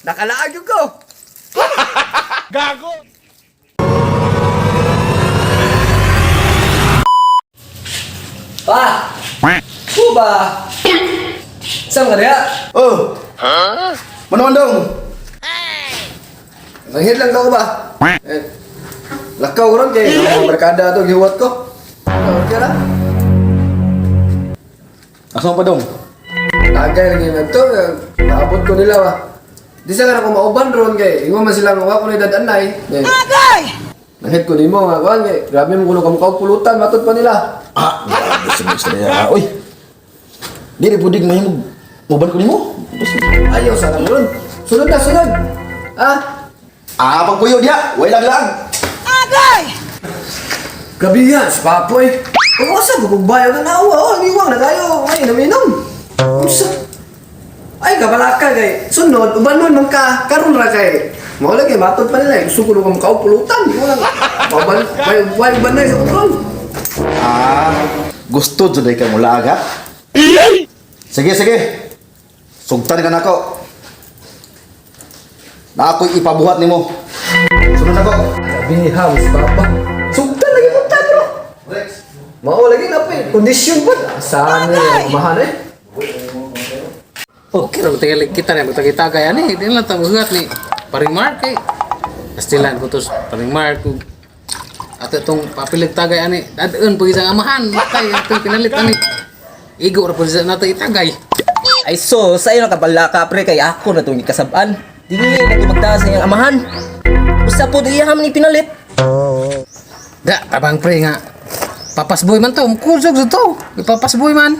Nakalaag yun ko! Gago! Pa! Kuba! Saan ka niya? Oh! Huh? Manondong! Nanghit lang daw ba? Eh, lakaw ko ron kay mga barkada to gihuwat ko. Okay ra. Asa pa dong? Tagay lang yung to, naabot ko nila ba. Di sa ko mauban ron kay ingon man sila nga wa ko ni dadanay. Tagay! Nanghit ko nimo nga kuan kay grabe mo kuno kamukha og pulutan matod pa nila. Ah, grabe sa mga istorya. Uy! Dili pudig mahimog. Muban ko nimo. Ayaw sa lang ron. Sunod na sunod. Ah, Ah, pagpuyo diya. Way lang lang. gabi yan, si Papoy. Kung usa ko kung bayo na nawa, oh, niwang na kayo. Ay, naminom. Usa. Ay, kabalaka kay. Sunod, ubanon man ka. Karon ra kay. Mao lagi matod pa nila. Gusto ko nung pulutan. Di mo lang. Uban, way, way ubanay sa kontrol. Ah, gusto jud ka mula aga. Sige, sige. Sugtan ka nako. Na ako'y ipabuhat nimo. Sunod nako. Gabi ha, si Papa. Sugtan lagi mo ta, bro. Mao lagi na pa. Kondisyon ba? Saan na umahan eh? Okay ra tayo kita na magtagitagay ani, di lang ta muhugat ni Paring Mark kay. Pastilan ko tos Paring Mark ug ato tong papilig tagay ani, dadun pag isang amahan, matay atong pinalit ani. Igo ra pud sa nato itagay. Ay so, sa iyo nakabala ka pre kay ako na itong kasabaan. Dili na ito magtaas sa iyang amahan. Usa po di iya ni pinalit. Da, tabang pre nga. Papasboy man to, kusog sa to. Ipapasboy man.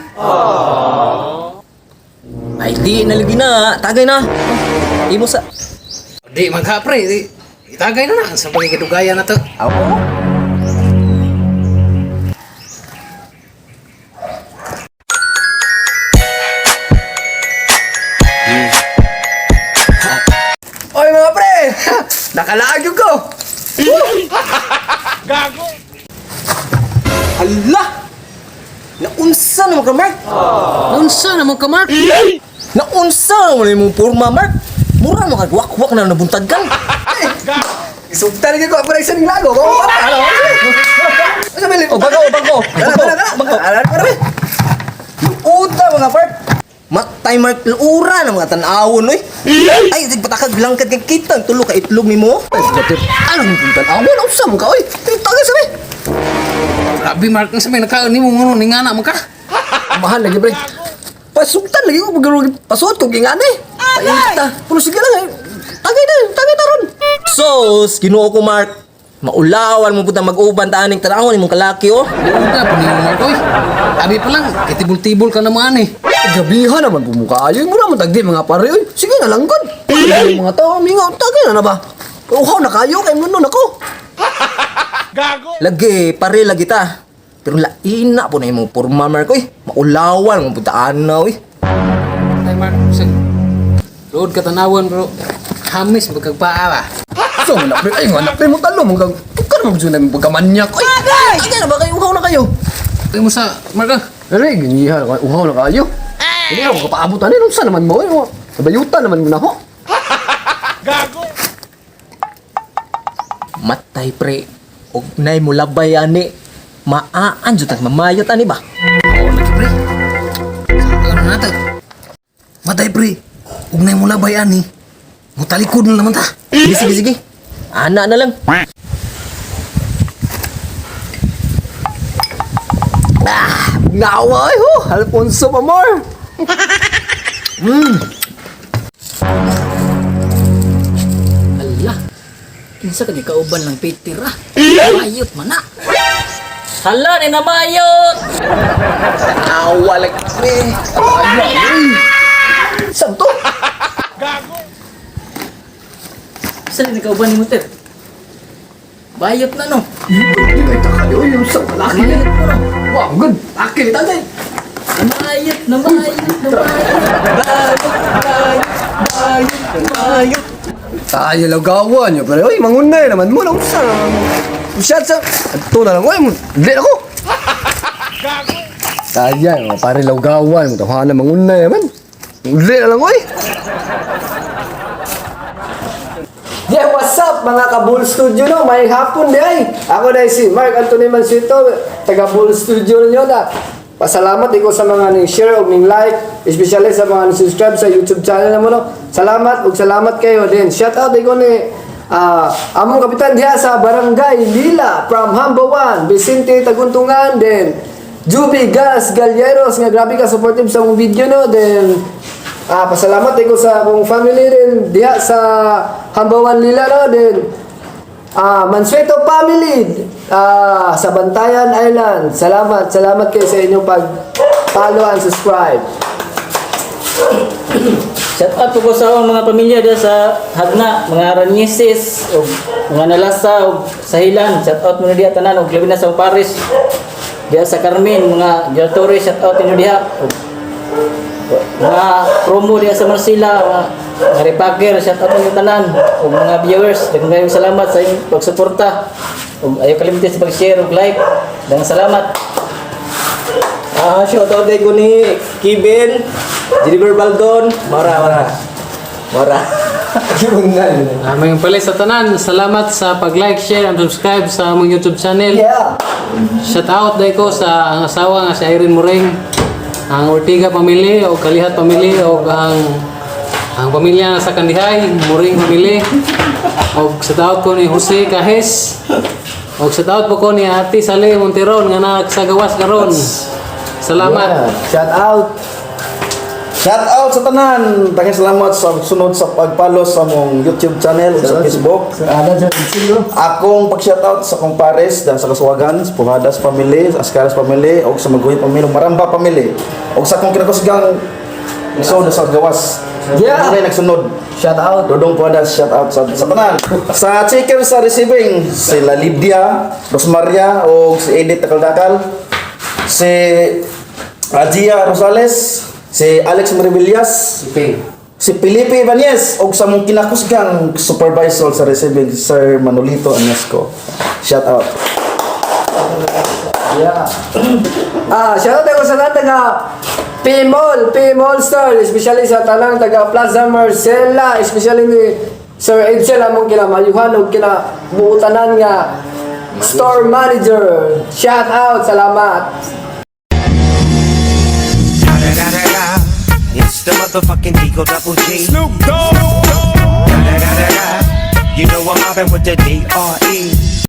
Ay di na lagi na, tagay na. Oh, imo sa Di man ka pre, di. Itagay na na sa pagkikidugayan na to. Ako. Oy mga pre! Nakalaag yun ko! Gago! Hala! Naunsa naman ka, Mark? Unsa na mo ka Mark? Naunsa naman imong porma, Mark? Mura mo kag wakwak na nabuntag kan. Sugtan lagi ko ako sa ning lago. Ko pa ano? Asa may O bago, bago. Ala ala ala. Bago. Ala ala. Uta mga part. Matay Mark ura na mga tan-awon oy. Ay, di patakag langkad kay kitang tulo ka itlog nimo. Anong puntan? Ako na unsa mo ka oy? Tagay sa mi. Grabe Mark, unsa may nakaon nimo ngono ni ngana man ka? Amahan lagi pre. Pasugtan lagi ko pag pasuot ko gingani. Paita. Pero sige lang eh. Tagay na, tagay na ron. Sos, Ginoo ko Mark. Maulawan mo pud ang mag-uban ta aning tan-awon imong kalaki oh. Uga pa ni Mark oy. Abi pa lang, kitibol-tibol ka naman eh. Gabihan naman po mukha ayo. Mura mo tagdi mga pare oy. Sige na lang gud. Mga tao mingaw tagay na na ba? Uhaw na kayo kay muno nako. Gago! Lagi, pare lagi ta. Pero laina po na imong porma Mark oy. Maulawan mo pud ta ana oy. Tay Mark, sa load ka tanawan bro. Hamis magkagpaa ba. So, wala pre, ay wala pre mo talo mo kag tukar mo jud na pagkamanyak. Oy, tagay na ba kayo uhaw na kayo? Ay mo sa Mark ah. Pero gingihan ka, uhaw na kayo. Hindi ako kapaabot ani unsa naman mo? Eh, Sabayutan naman mo na ho. Gago! Matay pre. Og nay mo labay ani. Maaan jud tag mamayot ani ba? Oo, lagi pre. Sa ano na to? Matay pre. Ugnay mo labay ani. Mutalikod na naman ta. Sige sige sige. Ana na lang. Nawa ay ho, Alfonso pa more. Ala. Kinsa ka ni kauban lang Peter ah. Ayot man na. Hala ni namayot. Awa lagi pre. Saan to? Gago! Sa ni kauban ni Ter? Bayot na no. Hindi kayo takali, oy, yung sa laki na. Wow, good. Laki, tagay. Namayot, namayot, namayot. Bayot. Tayo lagawan nyo, pero oy, mangunay naman mo, unsa naman mo. Usyad sa, ato na lang, oy, dili ako. Gago! Tayo, mga pare lagawan mo, tawahan na mangunay naman. Dili na lang, oy. Yeah, what's up, mga ka-Bull Studio, no? May hapon di ay. Ako na si Mark Anthony Mansito, taga Bull Studio ninyo na. Pasalamat ko sa mga ning share ug ning like, especially sa mga ning subscribe sa YouTube channel namo, no. Salamat ug salamat kayo din. Shout out ko ni among kapitan diha sa Barangay Lila from Hambawan, Vicente Taguntungan din. Juby Gas Galleros nga grabe ka supportive sa among video, no. Then pasalamat ko sa akong family din diha sa Hambawan Lila, no. Then Mansueto family sa Bantayan Island. Salamat, salamat kayo sa inyong pag follow and subscribe. Shout out po ko sa akong mga pamilya diya sa Hagna, mga Ranyeses, ug mga Nalasa, ug Sahilan. Shout out mo diha tanan, ug labi na sa Paris. Diha sa Carmen, mga Dial Torres, shout out ninyo diha. Ug mga promo diha sa Marsila, mga repacker, shout out ninyo tanan. Ug mga viewers, daghang kayong salamat sa inyong pagsuporta. Ug ayaw kalimti sa pag-share ug like. Daghang salamat. Shout out ko ni Kevin, Jennifer Baldon, Mara, Mara. Mara. May pala sa tanan, salamat sa pag-like, share, and subscribe sa among YouTube channel. Yeah. Shout out dahil ko sa ang asawa nga si Irene Moreng, ang Ortiga family o Kalihat family o ang pamilya nga sa Kandihay, Moreng family. Og shout out ko ni Jose Cajes. Og shout out po ko ni Ate Sale Monteron nga nagsagawas karon. Salamat. Yeah. Shout out. Shout out sa tanan. Daghang salamat sa sunod sa pag-follow sa among YouTube channel ug sa Facebook. Sa Alan sa Silo. Akong pag-shoutout sa akong pares dahil sa Kasuwagan, sa Pujadas family, sa Ascaras family, o sa Maguhin family, ug Maramba family. O sa akong kinakusgang igsoon sa gawas. Yeah. Dunay nagsunod. Shout out. Dodong Pujadas, shout out sa tanan. Sa checker sa receiving, sila Lydia, Rosmaria, o si Edith Takaldakal, si Ajia Rosales, si Alex Marivillas, si Felipe Ibanez og sa mong kinakusgang supervisor sa receiving, Sir Manolito Anesco. Shout out. Yeah. Shout out ako sa lahat taga P-Mall, P-Mall Store, especially sa tanang taga Plaza Marcela, especially ni Sir Edsel among kinamayuhan ug kinabuutanan nga store manager. Shout out, salamat. Da-da-da-da. It's the motherfucking Eagle Double G. Snoop Dogg. Da-da-da-da. You know I'm mobbing with the D.R.E.